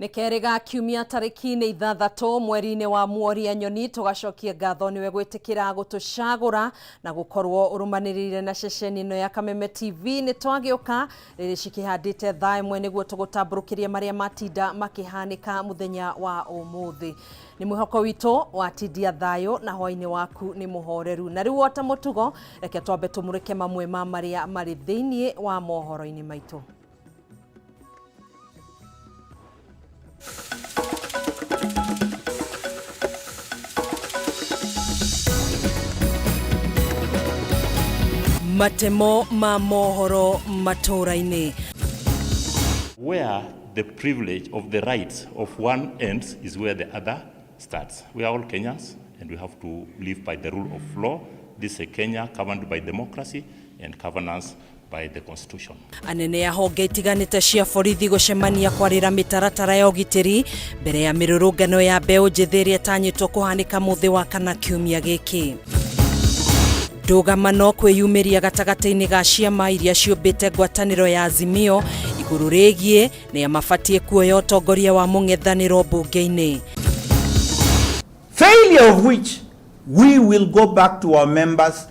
Nĩ kerĩ ga kiumia tarĩki-inĩ 6 mweri-inĩ wa Mworia Nyoni, tũgacokia ngatho nĩwe gwĩtĩkĩra gũtũcagũra na gũkorwo ũrũmanĩrĩire na ceceni ĩno ya Kameme TV. Nĩ twagĩũka rĩrĩ cikĩhandĩte thaa 1 nĩguo tũgũtambũrũkĩrie marĩa matinda makĩhanĩka mũthenya wa ũmũthĩ. Nĩ mwĩhoko witũ watindia thayũ na hwainĩ waku nĩ mũhoreru. Na rĩu ota mũtugo, reke twambe tũmũrĩke mamwe ma marĩa marĩ thĩinĩ wa mohoro-inĩ maitũ. Matemo ma mohoro matũũra-inĩ. Where the privilege of the rights of one ends is where the other starts. We are all Kenyans and we have to live by the rule of law. This is a Kenya governed by democracy and governance by the constitution. Anene a honge itiganĩte cia borithi gũcemania kwarĩra mĩtaratara ya ũgitĩri mbere ya mĩrũrũngano ya mbeũ njĩthĩ ĩrĩa ĩtanyĩtwo kũhanĩka mũthĩ wa kana kiumia gĩkĩ. Ndũgamano kwĩyumĩria gatagatĩ-inĩ ga ciama iria ciũmbĩte ngwatanĩro ya Azimio igũrũ rĩgiĩ nĩa mabatiĩ kuoya ũtongoria wa mũng'ethanĩro mbunge-inĩ. Failure of which we will go back to our members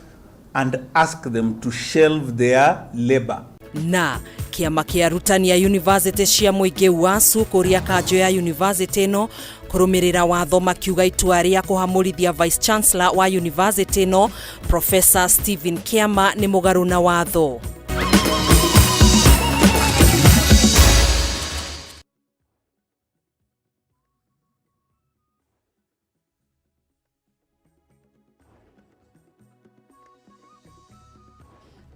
and ask them to shelve their labor. Na kĩama kĩa arutani a yunivasĩtĩ cia mũingĩ UASU kũria kanjũ ya yunivasĩtĩ ĩno kũrũmĩrĩra watho makiuga itua rĩa kũhamũrithia Vice Chancellor wa yunivasĩtĩ ĩno Professor Stephen Kĩama nĩ mũgarũ na watho.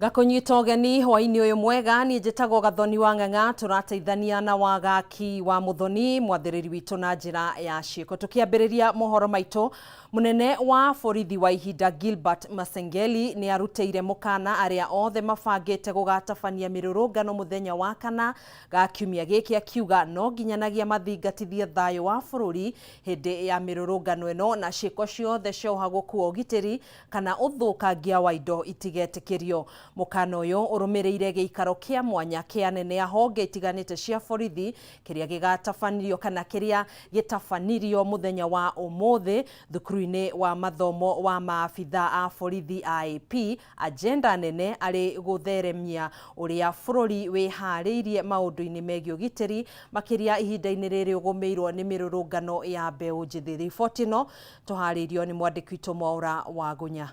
Ngakũnyita ũgeni hwainĩ ũyũ mwega, niĩ njĩtagwo Gathoni wa Ng'ang'a, tũrateithania na Wagaki wa Mũthoni mwathĩrĩri witũ na njĩra ya ciĩko. Tũkĩambĩrĩria mohoro maitũ, mũnene wa borithi wa ihinda Gilbert Masengeli nĩ arutĩire mũkana arĩa othe mabangĩte gũgatabania mĩrũrũngano mũthenya wa kana ga kiumia gĩkĩ, akiuga no nginyanagia mathingatithie thayũ wa bũrũri hĩndĩ ya mĩrũrũngano ĩno na ciĩko ciothe cia ũhagũku wa ũgitĩri kana ũthũkangia wa indo itigetĩkĩrio. Mũkana ũyũ ũrũmĩrĩire gĩikaro kĩa mwanya kĩa anene a honge itiganĩte cia borithi kĩrĩa gĩgatabanirio kana kĩrĩa gĩtabanirio mũthenya wa ũmũthĩ thukuru-inĩ wa mathomo wa maabitha a borithi IAP. Agenda nene arĩ gũtheremia ũrĩa bũrũri wĩharĩirie maũndũ-inĩ megiĩ ũgitĩri makĩria ihinda-inĩ rĩrĩ ũgũmĩirwo nĩ mĩrũrũngano ya mbeũ njĩthĩ. Riboti ĩno tũharĩirio nĩ mwandĩki witũ Mwaũra wa Gunya.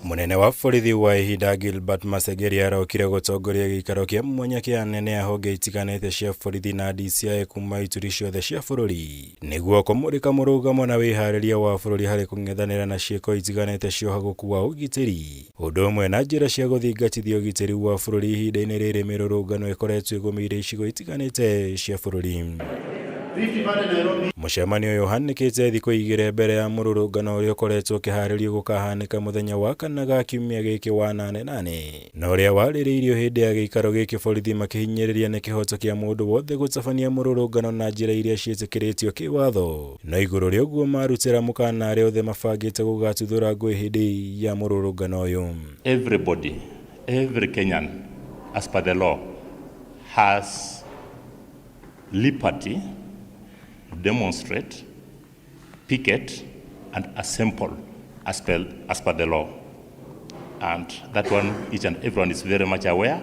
Mũnene wa borithi wa ihinda Gilbert Masengeli arokire gũtongoria gĩikaro kĩa mwanya kĩa anene a honge itiganĩte cia borithi na DCI kuma ituri ciothe cia bũrũri nĩguo kũmũrĩka mũrũgamo na wĩharĩria wa bũrũri harĩ kũng'ethanĩra na ciĩko itiganĩte cia ũhagũku wa ũgitĩri ũndũ ũmwe na njĩra cia gũthingatithia ũgitĩri wa bũrũri ihinda-inĩ rĩrĩ mĩrũrũngano ĩkoretwo ĩgũmĩire icigo itiganĩte cia bũrũri. Mũcemanio ũyũ ũhanĩkĩte thikũ 2 mbere ya mũrũrũngano ũrĩa ũkoretwo ũkĩharĩrio gũkahanĩka mũthenya wa kana ga kiumia gĩkĩ wa 8 na ũrĩa warĩrĩirio hĩndĩ ya gĩikaro gĩkĩ borithi makĩhinyĩrĩria nĩ kĩhoto kĩa mũndũ wothe gũtabania mũrũrũngano na njĩra iria ciĩtĩkĩrĩtio kĩwatho no igũrũ rĩa ũguo marutĩra mũkana arĩa othe mabangĩte gũgatuthũra ngũĩ hĩndĩ ya mũrũrũngano ũyũ. Everybody, every Kenyan, as per the law, has liberty to demonstrate, picket, and assemble as per the law. And that one, each and everyone is very much aware.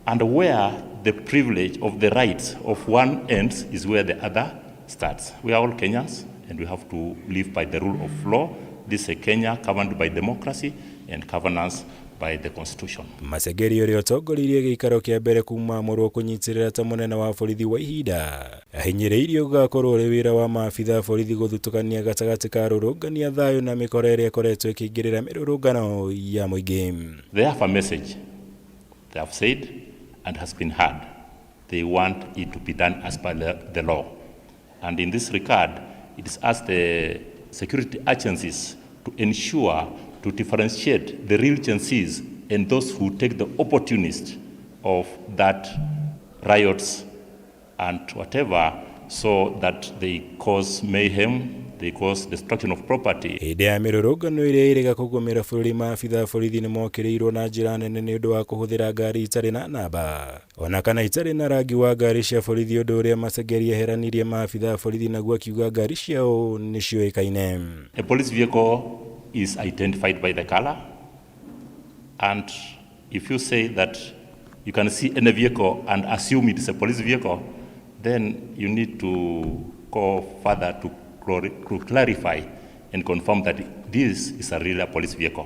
And where the privilege of the rights of one ends is where the other starts. We are all Kenyans and we have to live by the rule of law. This is a Kenya governed by democracy and governance by the constitution. Masengeli ũrĩa ũtongoririe gĩikaro kĩa mbere kuma amũrwo kũnyitĩrĩra ta mũnene wa borithi wa ihinda ahinyĩrĩirio gũgakorwo ũrĩ wĩra wa maabitha borithi gũthutũkania gatagatĩ ka rũrũngania thayũ na mĩkora ĩrĩa ĩkoretwo ĩkĩingĩrĩra mĩrũrũngano ya mũingĩ. They have a message they have said and has been heard. They want it to be done as per the law. And in this regard, it is as the security agencies to ensure to differentiate the real agencies and those who take the opportunist of that riots and whatever, so that they cause mayhem, They cause destruction of property. Hĩndĩ ya mĩrũrũngano ĩrĩa ĩrĩga kũgũmĩra bũrũri, maabitha a borithi nĩmokĩrĩirwo na njĩra nene nĩ ũndũ wa kũhũthĩra ngari itarĩ na namba ona kana itarĩ na rangi wa ngari cia borithi, ũndũ ũrĩa Masengeli eheranirie maabitha a borithi naguo akiuga ngari ciao nĩciũĩkaine. A police vehicle is identified by the color, and if you say that you can see any vehicle and assume it is a police vehicle, then you need to go further to clarify and confirm that this is a real police vehicle,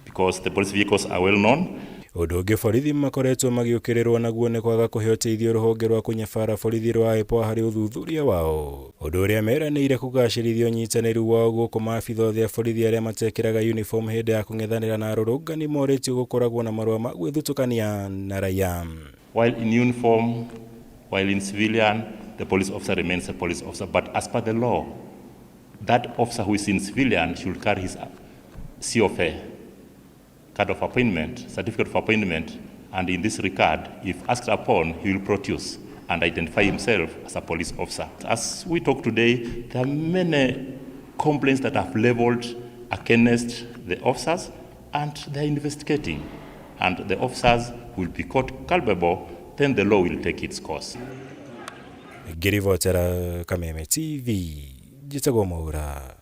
because the police vehicles are well known. Ũndũ ũngĩ borithi makoretwo magĩũkĩrĩrwo naguo nĩ kwaga kũhe ũteithio rũhonge rwa kũnyabara borithi rwa IPOA harĩ ũthuthuria wao, ũndũ ũrĩa meranĩire kũgacĩrithia ũnyitanĩru wao gũkũ maabitha othe a borithi arĩa matekĩraga uniform hĩndĩ ya kũng'ethanĩra na arũrũngani morĩtio gũkoragwo na marũa ma gwĩthutũkania na raia. While in uniform, while in civilian, the police officer remains a police officer, but as per the law, that officer who is in civilian should carry his COFA, card of appointment, certificate of appointment, and in this regard, if asked upon, he will produce and identify himself as a police officer. As we talk today, there are many complaints that have leveled against the officers, and they are investigating. And the officers will be caught culpable, then the law will take its course. Ngĩribotera Kameme TV, njĩtagwo Mwaura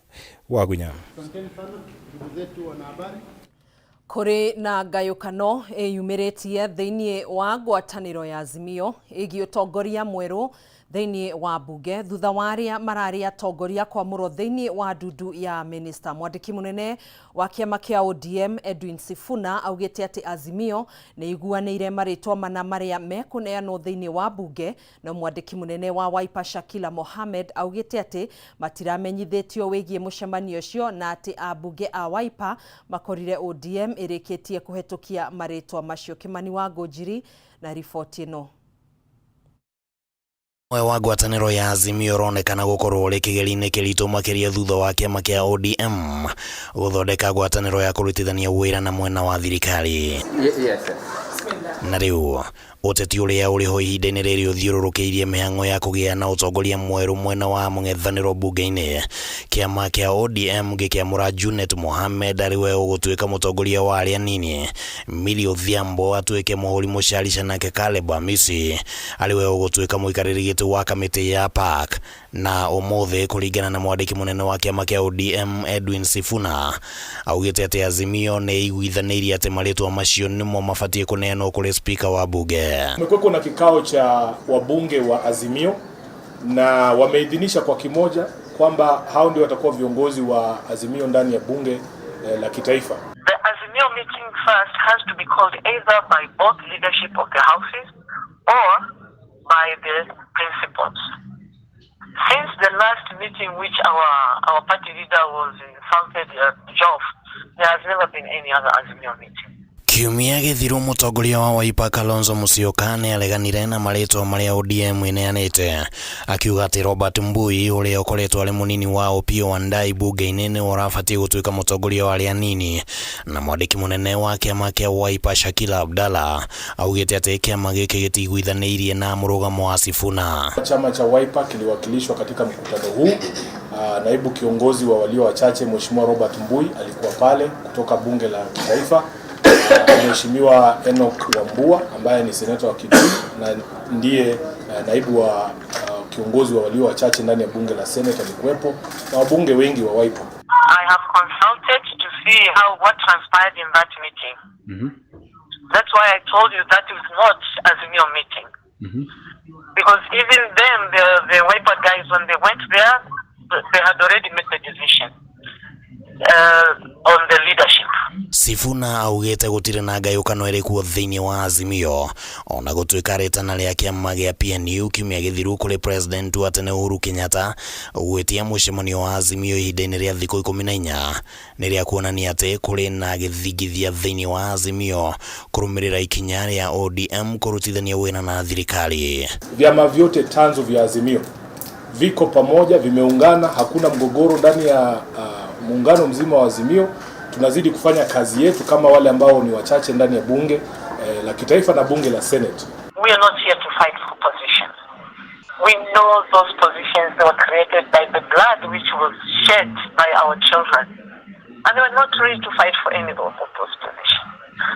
Wagunya. Asanteni sana ndugu zetu wanahabari. Kũrĩ na ngayũkano ĩyumĩrĩtie thĩinĩ wa ngwatanĩro ya Azimio ĩgiĩ ũtongoria mwerũ thĩinĩ wa mbunge thutha wa arĩa mararĩ atongoria kwamũrwo thĩinĩ wa ndundu ya minista. Mwandĩki mũnene wa kĩama kĩa ODM Edwin Sifuna augĩte atĩ Azimio nĩ iguanĩire marĩtwa mana marĩa mekũneanwo thĩinĩ wa mbunge, no mwandĩki mũnene wa Wiper Shakila Mohamed augĩte atĩ matiramenyithĩtio wĩgiĩ mũcemanio ũcio na atĩ ambunge a Wiper makorire ODM ĩrĩkĩtie kũhetũkia marĩtwa macio. Kimani wa Ngũnjiri na riboti ĩno. Mwe wa ngwatanĩro ya Azimio ũronekana gũkorwo ũrĩ kĩgeri-inĩ kĩritũ makĩria thutha wa kĩama kĩa ODM gũthondeka ngwatanĩro ya kũrutithania wĩra na mwena wa thirikari. Na rĩu ũteti ũrĩa ũrĩho ihinda-inĩ rĩrĩ ũthiũrũrũkĩirie mĩhang'o ya kũgĩa na ũtongoria mwerũ mwena wa mũng'ethanĩro mbunge-inĩ. Kĩama kĩa ODM gĩkĩamũra Junet Mohamed arĩ we ũgũtuĩka mũtongoria wa arĩa anini, Millie Odhiambo atuĩke mũhũri mũcarica, nake Caleb Amisi arĩ we ũgũtuĩka mũikarĩri gĩtĩ wa kamĩtĩ ya PAC. Na ũmũthĩ kũringana na mwandĩki mũnene wa kĩama kĩa ODM Edwin Sifuna augĩte atĩ Azimio nĩ iguithanĩirie atĩ marĩtwa macio nĩmo mabatiĩ kũneanwo kũrĩ spika wa bunge. Kumekuwa na kikao cha wabunge wa Azimio na wameidhinisha kwa kimoja kwamba hao ndio watakuwa viongozi wa Azimio ndani ya bunge la kitaifa. The Azimio meeting first has to be called either by both leadership of the houses or by the principals. Since the last meeting which our party leader was insulted at Joff, there has never been any other Azimio meeting. Kiumia gĩthiru mũtongoria wa Wiper Kalonzo Musyoka nĩareganire na marĩtwa marĩa ODM ĩneanĩte, akiuga atĩ Robert Mbui ũrĩa ũkoretwo arĩ mũnini wa Opiyo Wandayi bunge-inĩ nĩwe ũrabatiĩ gũtuĩka mũtongoria wa arĩa anini. Na mwandĩki mũnene wa kĩama kĩa Wiper Shakila Abdalla augĩte atĩ kĩama gĩkĩ gĩtiguithanĩirie na mũrũgamo wa Sifuna. Chama cha Wiper kiliwakilishwa katika mkutano huu. Naibu kiongozi wa walio wachache Mheshimiwa Robert Mbui alikuwa pale kutoka bunge la kitaifa. Mheshimiwa Enoch Wambua ambaye ni seneta wa Kitui na ndiye naibu wa kiongozi wa walio wachache ndani ya bunge la Senate alikuwepo, na wabunge wengi wa Wiper. I have consulted to see how what transpired in that meeting. That's why I told you that is not Azimio meeting. Because even then, the Wiper guys, when they went there, they had already made the decision on the leadership. Sifuna augĩte gũtirĩ na ngayũkano ĩrĩ kuo thĩinĩ wa Azimio ona gũtuĩka rĩtana rĩa kĩama gĩa PNU kiumia gĩthiru kũrĩ president wa tene Uhuru Kenyatta gwĩtia mũcemanio wa Azimio ihinda-inĩ rĩa thikũ 14 nĩ rĩa kuonania atĩ kũrĩ na gĩthingithia thĩinĩ wa Azimio kũrũmĩrĩra ikinya rĩa ODM kũrutithania wĩra na thirikari. Vyama vyote tanzu vya Azimio viko pamoja, vimeungana, hakuna mgogoro ndani ya muungano mzima wa Azimio. Tunazidi kufanya kazi yetu kama wale ambao ni wachache ndani ya bunge la kitaifa na bunge la Senate. We are not here to fight for positions. We know those positions were created by the blood which was shed by our children. And they were not ready to fight for any of those positions.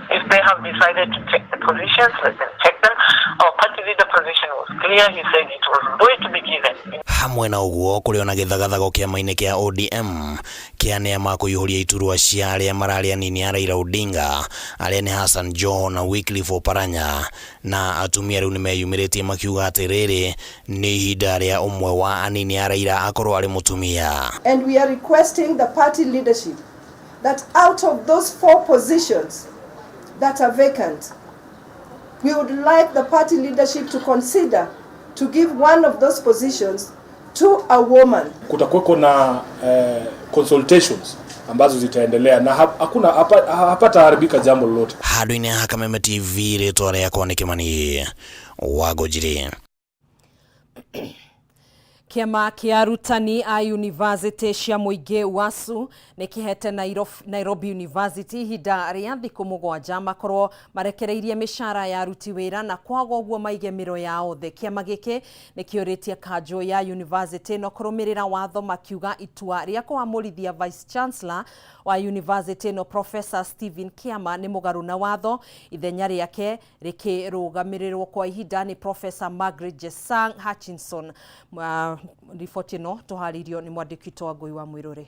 If they have decided to take the positions, let them take them. Our party leader position was clear. He said it was going to be given. Hamwe na uguo kuri ona githagathago kiama-ini kia ODM kia anĩa makũiyũria iturwa cia arĩa mararĩ anini a Raila Odinga arĩa nĩ Hassan Joho na Wycliffe Oparanya na atumia rĩu nĩmeyumĩrĩtie makiuga atĩ rĩrĩ nĩ ihinda rĩa ũmwe wa anini a Raila akorwo arĩ mũtumia. And we are requesting the party leadership that out of those 4 positions that are vacant, we would like the party leadership to consider to give one of those positions to a woman. Kutakuweko na consultations ambazo zitaendelea na hakuna hapataharibika jambo lolote. Handũ-inĩ ha Kameme TV rĩtwa rĩakwa nĩ Kĩmani wa Ngũnjiri. Kĩama kĩa arutani a university cia mũingĩ WASU nĩ kĩhete Nairobi University ihinda rĩa thikũ 7 makorwo marekereirie mĩcara ya aruti wĩra na kwaga ũguo maige mĩro yao thĩ. Kĩama gĩkĩ nĩ kĩũrĩtie kanjũ ya university no kũrũmĩrĩra watho makiuga itua rĩa kũhamũrithia Vice Chancellor wa university no Professor Stephen Kiama nĩ mũgarũ na watho. Ithenya rĩake rĩkĩrũgamĩrĩrwo kwa ihinda nĩ Professor Margaret Jesang Hutchinson. Riboti ĩno tũharĩirio nĩ mwandĩki witũ Wangũi wa Mwĩrũrĩ.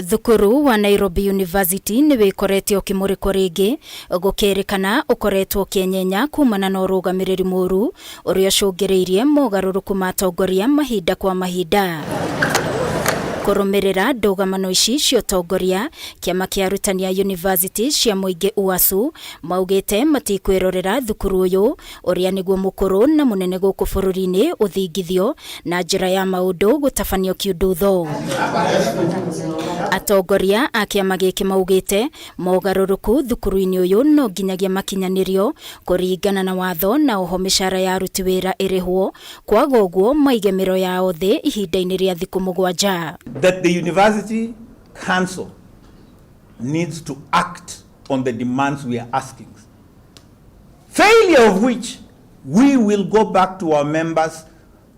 Thukuru wa Nairobi University nĩ wĩkorete ũkĩmũrĩkwo rĩngĩ gũkĩrĩkana ũkoretwo ũkĩenyenya kumana na ũrũgamĩrĩri mũru ũrĩa ũcũngĩrĩirie mogarũrũku ma atongoria mahinda kwa mahinda. Kũrũmĩrĩra ndũgamano ici cia ũtongoria, kĩama kĩa arutani a university cia mũingĩ UASU maugĩte matikwĩrorera thukuru ũyũ ũrĩa nĩguo mũkũrũ na mũnene gũkũ bũrũri-inĩ ũthingithio na njĩra ya maũndũ gũtabanio kiundutho. Atongoria a kĩama gĩkĩ maugĩte mogarũrũku thukuru-inĩ ũyũ no nginyagia makinyanĩrio kũringana na watho na oho mĩcara ya aruti wĩra ĩrĩhwo, kwaga ũguo maige mĩro yao thĩ ihinda-inĩ rĩa thikũ 7. That the university council needs to act on the demands we are asking. Failure of which we will go back to our members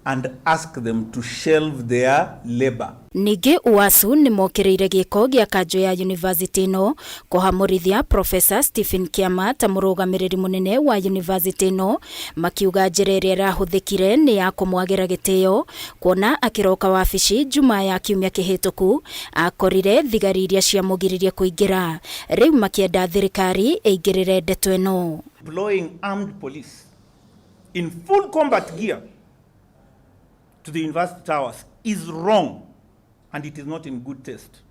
and ask them to shelve their labor. Ningĩ UASU nĩ mokĩrĩire gĩko gĩa kanjũ ya university ĩno kũhamũrithia Professor Stephen Kiama ta mũrũgamĩrĩri mũnene wa university ĩno, makiuga njĩra ĩrĩa ĩrahũthĩkire nĩ ya kũmwagĩra gĩtĩo kuona akĩroka wabici Jumaa ya kiumia kĩhĩtũku akorire thigari iria ciamũgiririe kũingĩra. Rĩu makĩenda thirikari ĩingĩrĩre ndeto ĩno. Deploying armed police in full combat gear to the university towers is wrong and it is not in good taste.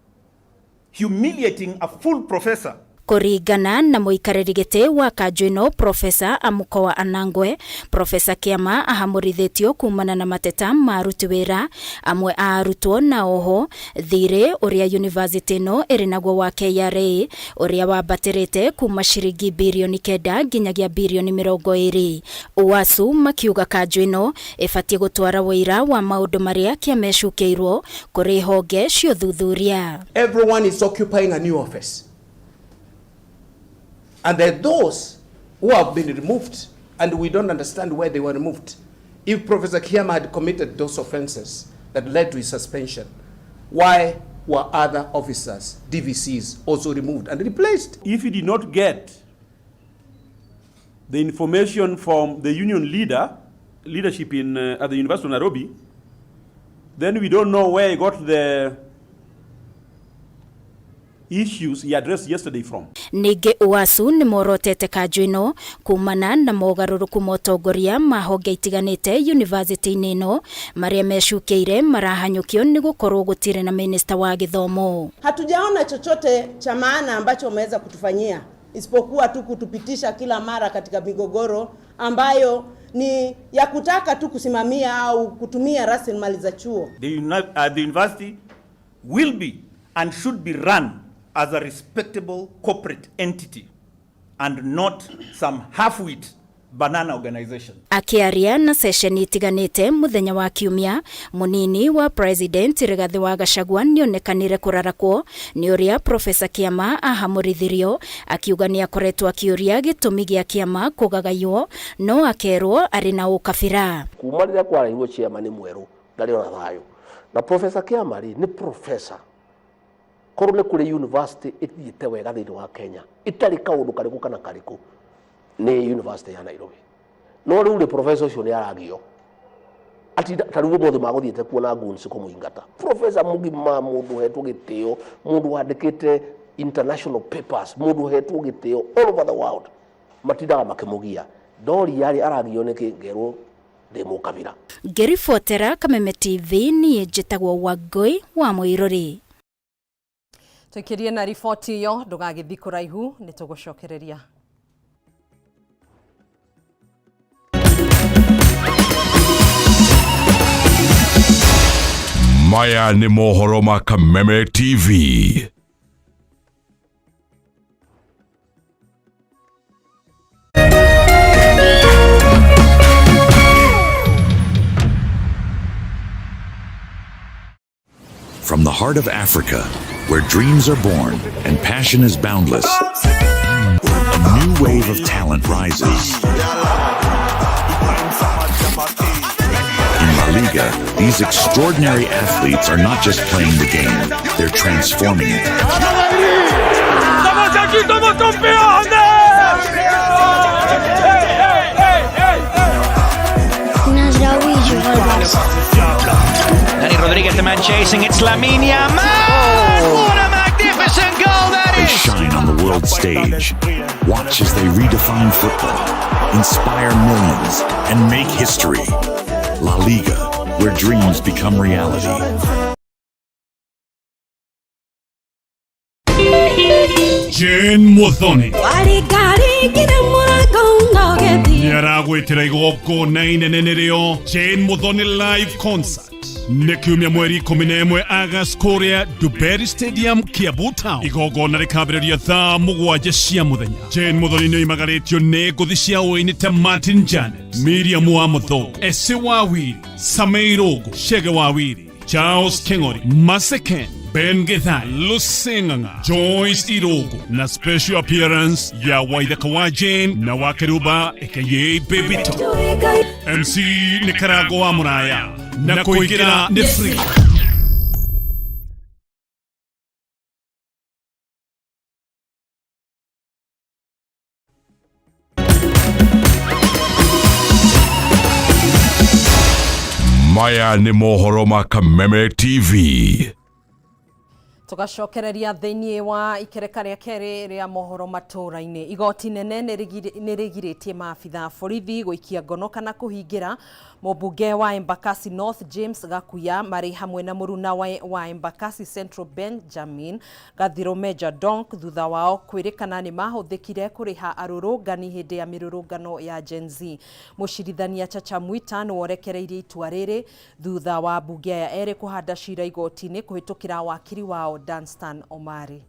Humiliating a full professor. Kũringana na mũikarĩri gĩtĩ wa kanjũ ĩno Professor Amukowa Anangwe, Professor Kiama ahamũrithĩtio kumana na mateta ma aruti wĩra amwe a arutwo na oho thirĩ ũrĩa university ĩno ĩrĩ naguo wa KRA ũrĩa wambatĩrĩte kuma ciringi birioni 9 nginyagia birioni 20. UASU makiuga kanjũ ĩno ĩbatiĩ gũtwara wũira wa maũndũ marĩa Kĩama ecukĩirwo kũrĩ honge cia ũthuthuria. Everyone is occupying a new office. And there are those who have been removed, and we don't understand why they were removed. If Professor Kiama had committed those offenses that led to his suspension, why were other officers, DVCs, also removed and replaced? If he did not get the information from the union leadership in, at the University of Nairobi, then we don't know where he got the issues he addressed yesterday from. Ningĩ UASU nĩ morotete kanjũ ĩno kumana na mogarũrũku ma ũtongoria ma honge itiganĩte university-inĩ ĩno marĩa mecukĩire marahanyũkio nĩ gũkorwo gũtirĩ na minista wa gĩthomo. Hatujaona chochote cha maana ambacho wameweza kutufanyia isipokuwa tu kutupitisha kila mara katika migogoro ambayo ni ya kutaka tu kusimamia au kutumia rasilimali za chuo. The university will be and should be run as a respectable corporate entity and not some half-wit banana organization. Akiaria na ceceni itiganite muthenya wa kiumia, munini wa president Rigathi wa Gachagua nionekanire kurarakwo ni uria Profesa Kiama ahamurithirio, akiuga ni akoretwo akiuria gitumi gia Kiama kugagaywo no akerwo ari na ukabira. Kuma riria kwarehirwo chairman mweru ndari ona thayo na Profesa Kiama ri ni professor korwo ni kuri university ithiite wega thiini wa Kenya itari kaundu kariku kana kariku ni university ya Nairobi. No riu ri professor ucio ni aragio ati ta riu mothe maguthiite kuona guns kumuingata. Professor mugima mundu hetwo gitio, mundu wandikite international papers, mundu hetwo gitio all over the world, matindaga makimugia ndori yari aragio niki ngerwo ndi mukabira. Ngiribotera Kameme TV ni njitagwo Wangui wa Muiruri. Tuikirie na riboti iyo ndugagithi kuraihu ni tugucokereria. Maya ni mohoro ma Kameme TV. From the heart of Africa, where dreams are born and passion is boundless, a new wave of talent rises. In La Liga, these extraordinary athletes are not just playing the game, they're transforming it. Danny Rodriguez, the man chasing, it's Lamine Yamal! What a magnificent goal that is! They shine on the world stage. Watch as they redefine football, inspire millions, and make history. La Liga, where dreams become reality. Jane Muthoni nĩaragwĩtĩra igongona inene nĩrĩo Jane Muthoni live concert nĩ kiumia mweri 11 August kũrĩa Dubery Stadium, Kiambu Town. Igongona rĩkambĩrĩria thaa 7 cia mũthenya. Jane Muthoni nĩoimagarĩtio nĩ ngũthi cia ũini ta Martin Janet, Miriam wa Mũthũngũ, Ese Wawiri, Samei Rũngũ, Chege Wawiri, Charles Keng'ori, Maseken, Ben Githai, Lucy Ng'ang'a, Joyce Irogo na special appearance ya Waithaka wa Jane na wa Keruba aka Baby Top. MC nĩ Karango wa Mũraya na kũingĩra nĩ free. Maya nĩ mohoro ma Kameme TV. Tugacokereria thiini wa ikereka ria keri ria mohoro matura-ini. Igoti nene nĩ rĩgirĩtie maabitha a borithi gũikia ngono kana kũhingĩra mũmbunge wa Embakasi North James Gakuya marĩ hamwe na mũruna wa Embakasi Central Benjamin Gathiro Major Donk thutha wao kwĩrĩkana nĩ mahũthĩkire kũrĩha arũrũngani hĩndĩ ya mĩrũrũngano ya Gen Z. Mũcirithania Chacha Mwita nĩworekereirie itua rĩrĩ thutha wa mbunge aya erĩ kũhanda cira igoti-inĩ kũhĩtũkĩra wakiri wao Danstan Omari.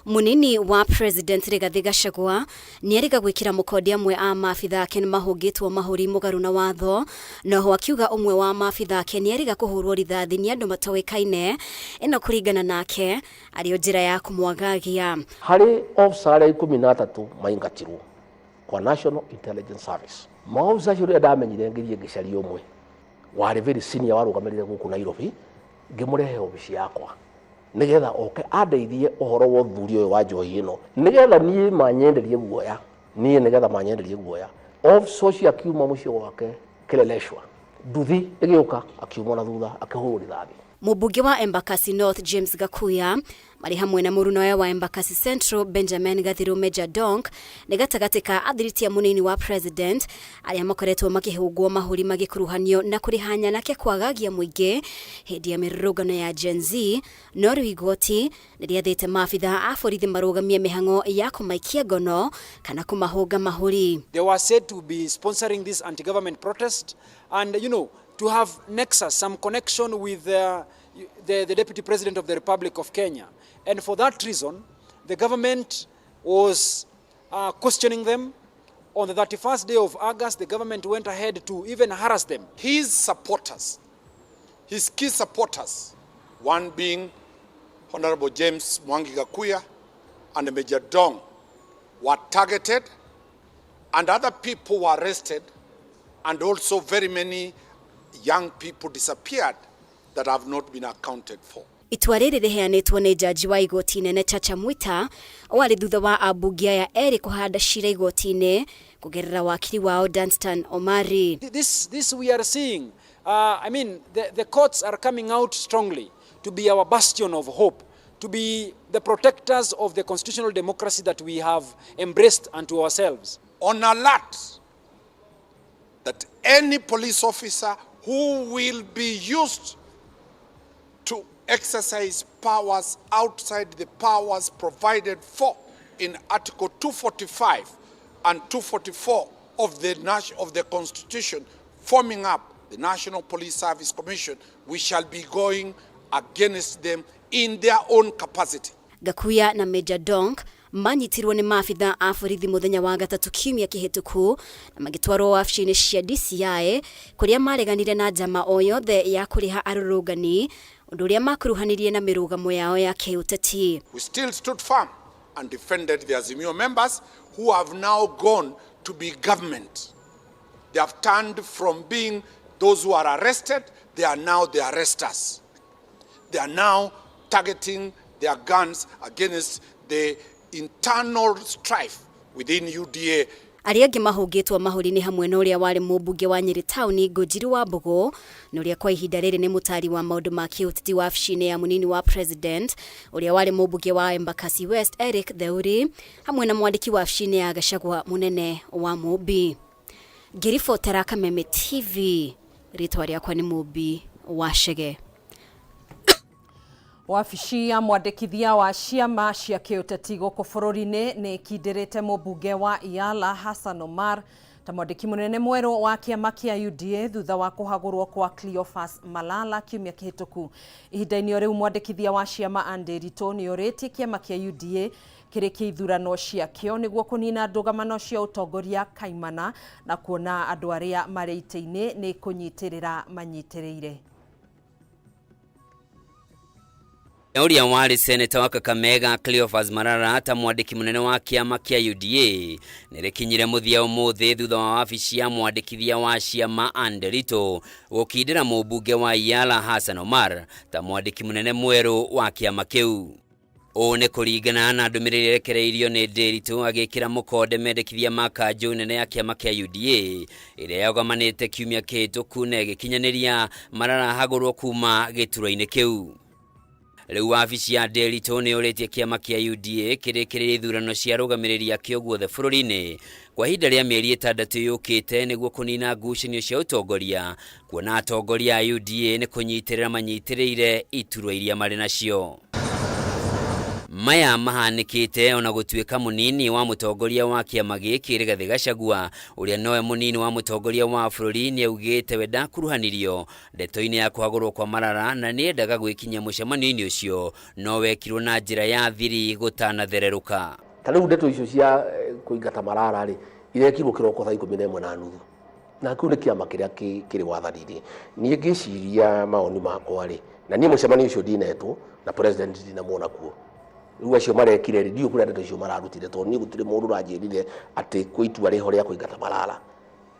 Munini wa President Rigathi Gachagua nĩerĩga gwĩkĩra mũkonde amwe a maabitha ake nĩmahũngĩtwo mahũri mũgarũ na watho, noho akiuga ũmwe wa maabitha ake nĩerĩga kũhũrwo rithathi nĩ andũ matoĩkaine, ĩno kũringana nake arĩ o njĩra ya kũmwagagia. Harĩ officer arĩa 13 maingatirwo kwa National Intelligence Service, maofisa acio rĩrĩa ndamenyire ngĩthiĩ ngĩcaria ũmwe warĩ very senior warũgamĩrĩire gũkũ Nairobi, ngĩmũrehe obici yakwa nigetha oke andeithie ũhoro wa ũthuthuria ũyũ wa njohi ĩno, nigetha niĩ manyenderie guoya, niĩ nigetha manyenderie guoya. Officer ũcio akiuma mũciĩ gwake Kileleshwa, nduthi ĩgĩũka akiuma na thutha akĩhũrwo rithathi. Mũmbunge wa Embakasi North James Gakuya marĩ hamwe na mũrunawe wa Embakasi Central Benjamin Gathiru Major Donk nĩ gatagatĩ ka athiriti a mũnini wa president arĩa makoretwo makĩhũngwo mahũri magĩkuruhanio na kũrĩha nyanake kwagagia mũingĩ hĩndĩ ya mĩrũrũngano ya Gen Z, no rĩu igoti nĩrĩathĩte maabitha a borithi marũgamie mĩhang'o ya kũmaikia ngono kana kũmahũnga mahũri. They were said to be sponsoring this anti-government protest and, you know, to have nexus, some connection with the Deputy President of the Republic of Kenya. And for that reason, the government was questioning them, On the 31st day of August, the government went ahead to even harass them. His supporters, his key supporters, one being Honorable James Mwangi Gakuya and Major Dong, were targeted, and other people were arrested, and also very many young people disappeared that have not been accounted for. Itua rĩrĩ rĩheanĩtwo nĩ njanji wa igoti inene Chacha Mwita warĩ thutha wa ambunge aya erĩ kũhanda cira igoti-inĩ kũgerera wakiri wao Danstan Omari. This we are seeing. I mean, the courts are coming out strongly to be our bastion of hope, to be the protectors of the constitutional democracy that we have embraced unto ourselves. On alert that any police officer who will be used to exercise powers outside the powers provided for in Article 245 and 244 of the Constitution, forming up the National Police Service Commission, we shall be going against them in their own capacity. Gakuya na Major Donk manyitirwo nĩ maabitha a borithi mũthenya wa gatatũ kiumia kĩhĩtũku na magĩtwarwo wabici-inĩ cia DCI kũrĩa mareganire na njama o yothe ya kũrĩha arũrũngani, ũndũ ũrĩa makuruhanirie na mĩrũgamo yao ya kĩũteti. We still stood firm and defended the Azimio members who have now gone to be government. They have turned from being those who are arrested, they are now the arresters. They are now targeting their guns against the internal strife within UDA. Arĩa angĩ mahũngĩtwo mahũri nĩ hamwe na ũrĩa warĩ mũmbunge wa Nyĩrĩ taũni Ngũnjiri wa Mbũgũ na ũrĩa kwa ihinda rĩrĩ nĩ mũtari wa maũndũ ma kĩũteti wabici-inĩ ya mũnini wa president, ũrĩa warĩ mũmbunge wa Embakasi West Eric Theuri, hamwe na mwandĩki wabici-inĩ ya Gachagua mũnene wa Mũmbi. Ngĩribotera Kameme TV, rĩtwa rĩakwa nĩ Mũmbi wa Chege. Wabici ya mwandĩkithia wa ciama cia kĩũteti gũkũ bũrũri-inĩ nĩ ĩkindĩrĩte mũmbunge wa Iala Hassan Omar ta mwandĩki mũnene mwerũ wa kĩama kĩa UDA thutha wa kũhagũrwo kwa Cleophas Malala kiumia kĩhĩtũku. Ihinda-inĩ o rĩu mwandĩkithia wa ciama Ann Nderitu nĩ orĩtie kĩama kĩa UDA kĩrĩkie ithurano ciakĩo nĩguo kũnina ndũgamano cia ũtongoria kaimana na kuona andũ arĩa marĩ itĩ-inĩ nĩ kũnyitĩrĩra manyitĩrĩire. Ũrĩa warĩ seneta wa Kakamega Cleophas Malala ta mwandĩki mũnene wa kĩama kĩa UDA nĩrĩkinyire mũthia ũmũthĩ thutha wa wabici ya mwandĩkithia wa ciama Ann Nderitu gũkindĩra mũmbunge wa Iala Hassan Omar ta mwandĩki mũnene mwerũ wa kĩama kĩu. Ũũ nĩ kũringana na ndũmĩrĩri ĩrekereirio nĩ Nderitu agĩkĩra mũkonde mendekithia ma kanjũ nene ya kĩama kĩa UDA ĩrĩa yogamanĩte kiumia kĩhĩtũku na ĩgĩkinyanĩria Malala ahagũrwo kuma gĩturwa-inĩ kĩu. Rĩu wabici ya Nderitu nĩ yũrĩtie kĩama kĩa UDA kĩrĩkĩrĩrie ithurano cia arũgamĩrĩri akĩo guothe bũrũri-inĩ kwa ihinda rĩa mĩeri 6 yũkĩte nĩguo kũnina ngucanio cia ũtongoria, kuona atongoria a UDA nĩ kũnyitĩrĩra manyitĩrĩire iturwa iria marĩ nacio. Maya mahanĩkĩte ona gũtuĩka mũnini wa mũtongoria wa kĩama gĩkĩ Rigathĩ Gachagua ũrĩa nowe mũnini wa mũtongoria wa bũrũri nĩaugĩte we ndakuruhanirio ndeto-inĩ ya kũhagũrwo kwa Malala na nĩendaga gwĩkinyia mũcemanio-inĩ ũcio no wekirwo na njĩra ya thiri gũtanathererũka. Ta rĩu ndeto icio cia kũingata Malala rĩ irekirwo kĩroko thaa 11:30 na kĩu nĩ kĩama kĩrĩa kĩrĩ wathani-inĩ. Niĩ ngĩciria maoni makwa rĩ, na niĩ mũcemanio ũcio ndinetwo na president ndinamuona kuo. Rĩu acio marekire rĩ, ndiũĩ kũrĩa ndeto icio mararutire tondũ niĩ gũtirĩ mũndũ ũranjĩrire atĩ kwĩ itua rĩho rĩa kũingata Malala.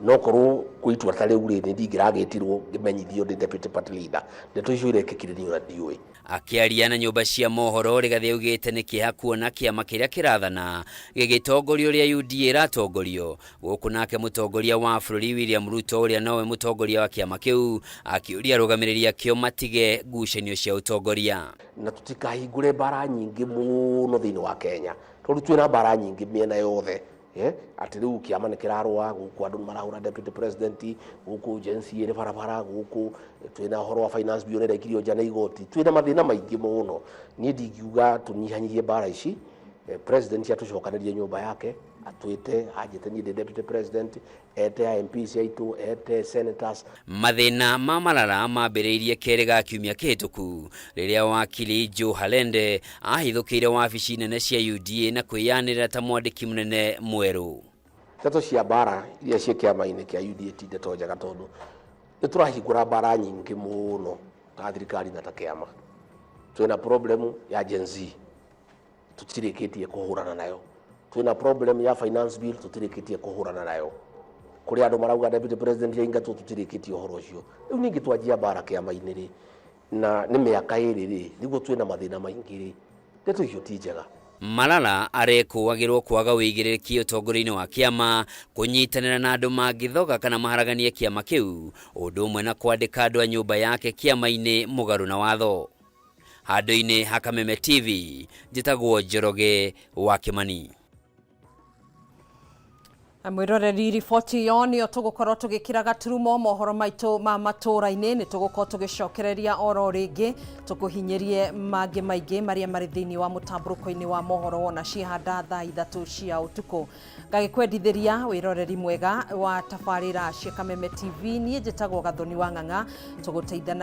No korwo kwĩ itua ta rĩu rĩ, nĩ ndingĩragĩtirwo ngĩmenyithio ndĩ deputy party leader. Ndeto icio irekĩkire niĩ ona ndiũĩ. Akĩaria na nyũmba cia mohoro Rigathĩ augĩte nĩ kĩeha kuona kĩama kĩrĩa kĩrathana gĩgĩtongorio ũrĩa UDA ĩratongorio gũkũ, nake mũtongoria wa bũrũri William Ruto ũrĩa nowe mũtongoria wa kĩama kĩu akĩũria arũgamĩrĩri akĩo matige ngucanio cia ũtongoria. Na tũtikahingũre mbara nyingĩ mũno thĩinĩ wa Kenya tondũ twĩna mbara nyingĩ mĩena yothe. Atĩ rĩu kĩama nĩ kĩrarũa gũkũ, andũ nĩ marahũra deputy president gũkũ, Gen Z ĩrĩ barabara gũkũ, twĩna ũhoro wa finance bill ĩrekĩrio nja nĩ igoti, twĩna mathĩna maingĩ mũno. Niĩ ndingiuga tũnyihanyihie mbara ici. President atũcokanĩrie nyũmba yake, atwĩte anjĩte niĩ ndĩ deputy president, ete MPs aitũ, ete senators. Mathĩna ma Malala mambĩrĩirie kerĩ ga kiumia kĩhĩtũku rĩrĩa wakili Joe Halende ahithũkĩire wabici nene cia UDA na kwĩyanĩrĩra ta mwandĩki mũnene mwerũ. Ndeto cia mbara iria ciĩ kĩama-inĩ kĩa UDA ti ndeto njega tondũ nĩ tũrahingũra mbara nyingĩ mũno ta thirikari na ta kĩama. Twĩna problem ya Gen Z tũtirĩkĩtie kũhũrana nayo, twĩna problem ya finance bill tũtirĩkĩtie kũhũrana nayo, kũrĩ andũ marauga deputy president yaingatwo tũtirĩkĩtie ũhoro ũcio. Rĩu ningĩ twanjia mbara kĩama-inĩ rĩ, na nĩ mĩaka ĩrĩ rĩ, nĩguo twĩna mathĩna maingĩ rĩ, ndeto icio ti njega. Malala arekũagĩrwo kwaga ũigĩrĩrĩki ũtongoria-inĩ wa kĩama, kũnyitanĩra na andũ mangĩthoga kana maharaganie kĩama kĩu, ũndũ ũmwe na kwandĩka andũ a nyũmba yake kĩama-inĩ mũgarũ na watho. Handũ-inĩ ha Kameme TV, njĩtagwo Njoroge wa Kĩmani. Mwiroreri, riboti ĩyo nĩyo tũgũkorwo tũgĩkĩra gaturumo mohoro maitũ ma matũũra-inĩ. Nĩ tũgũkorwo tũgĩcokereria oro rĩngĩ tũkũhinyĩrie mangĩ maingĩ marĩa marĩ thĩinĩ wa mũtambũrũko-inĩ wa mohoro wona ciahanda thaa 3 cia ũtukũ. Ngagĩkwendithĩria wĩroreri mwega wa tabarĩra cia Kameme TV. Niĩ njĩtagwo Gathoni wa Ng'ang'a, tũgũteithana.